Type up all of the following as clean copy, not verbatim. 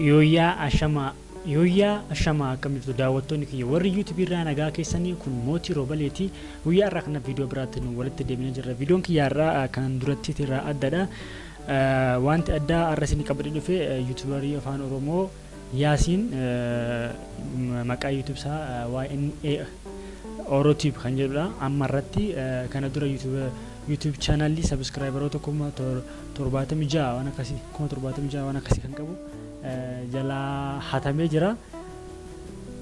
Yooyyaa Ashamaa Yooyyaa Ashamaa, akkam jirtu daawwattoonni kiyya warri YouTube irraa? Nagaa keessanii? Kun Mootii Roobaleeti. Guyyaa irraa kana viidiyoo biraatti nu walitti deebinee jirra. Viidiyoon kiyya irraa kan duratti irraa addadha. Wanti addaa har'a isin qabadhee dhufe, YouTuberii afaan Oromoo Yaasiin, maqaa YouTube isaa YNA Orotube kan jedhudha. Amma irratti kana dura YouTube channelii subscriberoota 76,000 waan akkasii, 76,000 waan akkasii kan qabu jalaa hatamee jira.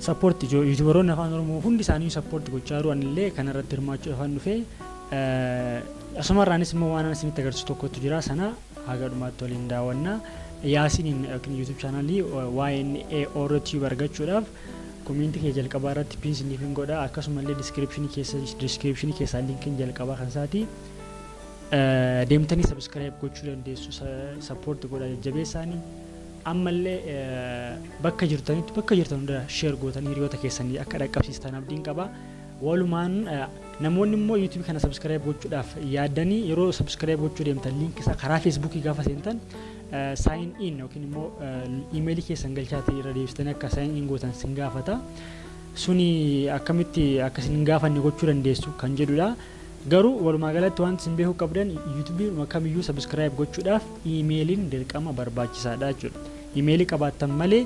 Support, YouTuberoonni afaan Oromoo hundi isaanii support gochaa jiru. Anillee kanarratti hirmaachuu afaan dhufee, asumarraanis immoo waan isinitti agarsiisu tokkotu jira, sana haga dhumaatti waliin daawwannaa. Yaasiniin yookiin YouTube channelii YNA Orotube argachuudhaaf commentii kee jalqabaa irratti pin isiniif hin godha, akkasumallee descriptionii keessa, descriptionii keessaa linkiin jalqabaa kan isaati deemtanii subscribe gochuu dandeessu. Support godha, jajjabeessaanii. Ammallee bakka jirtanitti, bakka jirtan hunda share gootanii hiriyoota keessanii akka dhaqqabsiistan abdiin qaba. Walumaan namoonni immoo YouTube kana subscribe gochuudhaaf yaaddanii, yeroo subscribe gochuu deemtan link isaa karaa Facebookii gaafa seentan sign in yookiin immoo iimeelii keessan galchaatii irra deebistanii akka sign in gootan sin gaafata. Suni akkamitti akka isin hin gaafanne gochuu dandeessu kan jedhudha. Garuu walumaa galatti wanti isin beekuu qabdan, YouTube kamiyyuu subscribe gochuudhaaf iimeeliin dirqama barbaachisaadha jechuudha. Iimeelii qabaattan malee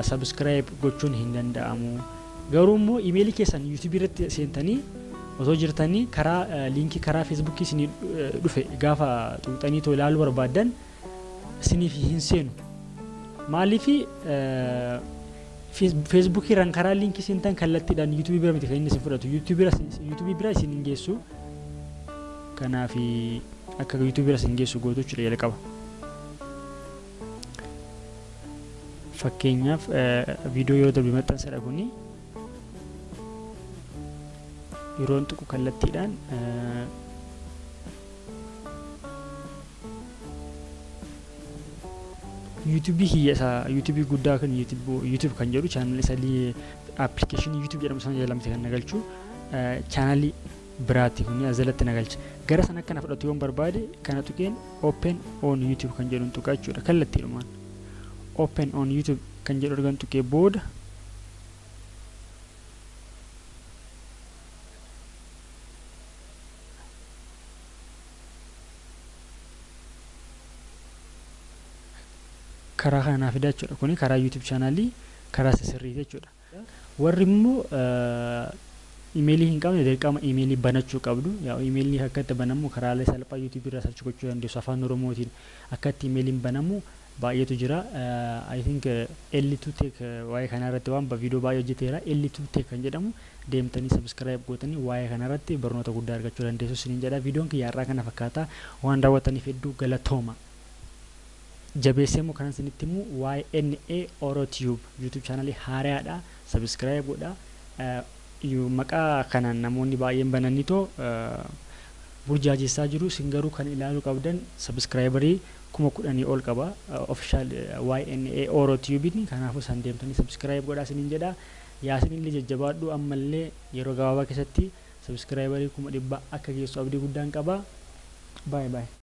subscribe gochuun hin danda'amu. Garuu immoo iimeelii keessan YouTube irratti seentanii osoo jirtanii karaa linkii karaa Facebookii isinii dhufe gaafa tuqxanii too ilaaluu barbaaddan isiniif hin seenu. Maaliif? Facebookii irraan karaa linkii seentan kallattiidhaan YouTubeii bira miti kan inni isin fudhatu. YouTubeii bira isin hin geessu. Kanaaf akka YouTubeii bira isin geessu gootu jechuudha jalqaba. Fakkeenyaaf, viidiyoo yeroo darbe maxxansadha kuni. Yeroon tuqu kallattiidhaan YouTubeii kiyya isa YouTubeii guddaa kan YouTube kan jedhu channelii isa applicationii YouTube jedhamu sana jala kan nagalchu, channelii biraatti kun as jalatti nagalcha. Gara sana akkana fudhatu yoon barbaade, kana tuqeen open on YouTube kan jedhuun tuqa jechuudha kallattiidhumaan. Open on YouTube kan jedhu ergan tuqee booda karaa kana naa fida jechuudha. Kuni karaa YouTube channelii karaa isa sirriiti jechuudha. Warri immoo imeelii hin qabne dirqama imeelii banachuu qabdu. Yaa, imeelii akka itti banamu karaalee salphaa YouTube irraa search gochuu dandeessu. Afaan Oromootiin akka itti imeeliin banamu baay'eetu jira. I think L2 Tech waa'ee kanaa irratti waan viidiyoo baay'ee hojjeteera. L2 Tech kan jedhamu deemtanii subscribe gootanii waa'ee kanaa irratti barnoota guddaa argachuu dandeessu isiniin jedha. Viidiyoon kiyya har'aa kana fakkaata. Waan daawwattaniif hedduu galatooma. Jabeessee immoo kanan isinitti himu, YNA Orotube YouTube channelii haaraadha. Subscribe godha. Maqaa kanaan namoonni baay'een bananii too burjaajessaa jiru. Isin garuu kan ilaaluu qabdan subscriberii 10,000 ol qaba. Official YNA Orotube'n, kanaafuu san deemtanii subscribe godhaa isiniin jedha. Yaasin illee jajjabaadhu, ammallee yeroo gabaabaa keessatti subscriberii 100,000 akka geessu abdii guddaan qaba. Bye bye.